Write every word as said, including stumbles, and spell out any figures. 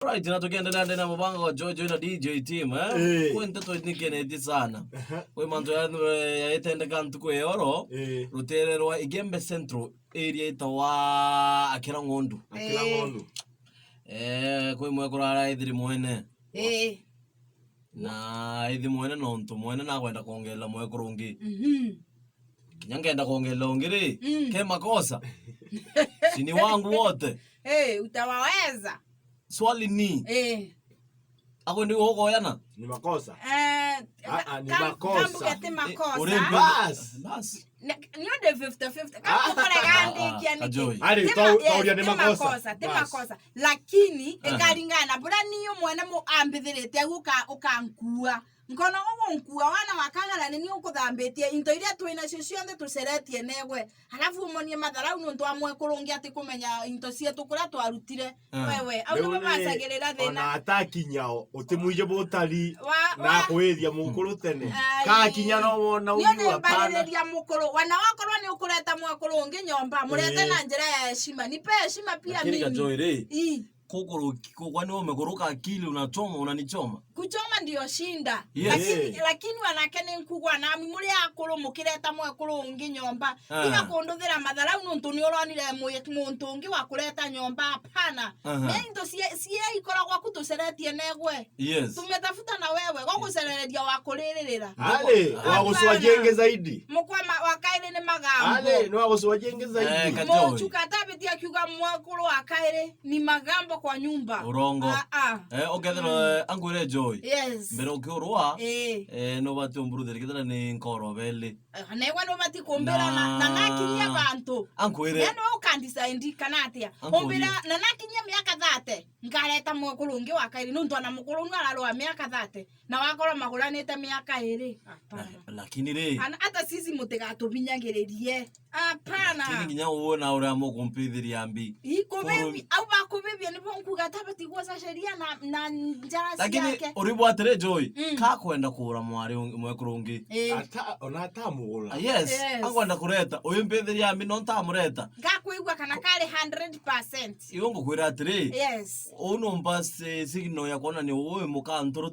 Right, na tukiendelea ndene na mubango wa Jojo na D J team, eh? Eh. Kwi nteto nikenetie sana. Aha. Kwi mantu ya, ya itendeka ntuku ya oro, eh, rutere rwa Igembe Central, area itawa Akira Ng'ondu. Akira, eh, Ng'ondu. Eh, kwi mwekuru araithiri mwene. Eh. Na ithi mwene nontu mwene nakwenda kwongerera mwekuru ungi. Mhm. Kinya ngenda kwongerera ungi ri, mm, ke makosa. Si ni wangu wote. Eh, utawaweza. Swali ni, eh, ako ndi gukoyana? Ni makosa. Eh, ah, ah, ni ka-, makosa. Kambuge ti makosa. Eh, uri mbi-, bas. Bas. Ne-, ni undu fifty fifty. Kambuge ri, ah, ah, ndikia niki? Kajoi. Ari, ti ma-, tau-, yes, tauria ni ti makosa. Makosa, ti, bas, makosa. Lakini, aha, ikaringana na buria ni umwene mu-, ambithirite au uka-, ukankua. Nkona ugu nkua wana wa Kagara ni ni ukuthambitie into iria twi nacio cionthe tuceretie negwe. Alafu umonie matharau nontu wa mwekuru ungi ati kumenya into cietu kuria twarutire. Ah. Wewe, au nibo bacagirira thina. Ona atakinya o, utimwije butari wa, na wa, kwithia mukuru tene. Ai. Kakinya no wona. Nio uyu, hapana. Nimbaririria mukuru. Wana wakorwo ni ukureta mwekuru ungi nyomba, murete, eh, na njira ya heshima. Nipe heshima pia. Lakini mimi. Kajoi ri, ii. Kukuru-, kukwa ni umekuruka akili, unachoma, unanichoma. Kuchoma ndio shinda. Yes. Lakini, eh, lakini wanake ni nkugwa nami, muri akuru mukireta mwekuru ungi nyomba. Ah. Tiga kunduthira matharau nontu ni uronire mwi-, muntu ungi wa kureta nyomba, hapana. Aha. Ni into cie-, cie ikoragwa ku tuceretie negwe. Yes. Tumetafuta na wewe, gwa gucerereria wa kuriririra. Ale, hapana. Wa gucwajia ingi zaidi. Mukwa ma-, wa kairi ni magambo. Ale, ni wa gucwajia ingi zaidi. Eh, Kajoi. Muchuka atabitie akiuga mwekuru wa kairi ni magambo kwa nyumba. Urongo. Ah, ah. Eh, ukethirwa, mm, eh, ankwire Joy. Yes. Mbere ukiurwa, eh, eh, nubati umburuthire kethira ni nkoro beli. Eh, negwe nubati kumbira na, na, na nakinyia bantu. Ankwire. Then we ukandisaidi kana atia? Ankwire. Umbira na nakinyia miaka thirty, nkareta mwekuru ungi wa kairi, nontu ana mukuru nu ararwa miaka thirty, na wakorwo maguranite miaka iri. Hapana. La-, lakini ri. Ana, hata sisi mutigatubinyagiririre. Hapana. Lakini nginya uwe na uria mukumpithiria mbi. Ii, kubibi-, au bakubibia nibo nkuga tabati gwoca sheria na, na njara ciake. Lakini uribwa atiri Joy, mm, kakwenda kuura mwari ungi, mwekuru ungi. Eh. Ata-, ona atamugura. Ah, yes. Yes. Akwenda kureta, uyu mpithiria mbi no ntamureta. Ngakwigua kana kari hundred percent. Iyo ngukwira atiri. Yes. Uu numba si-, signal ya kwonania uu wi muka nturu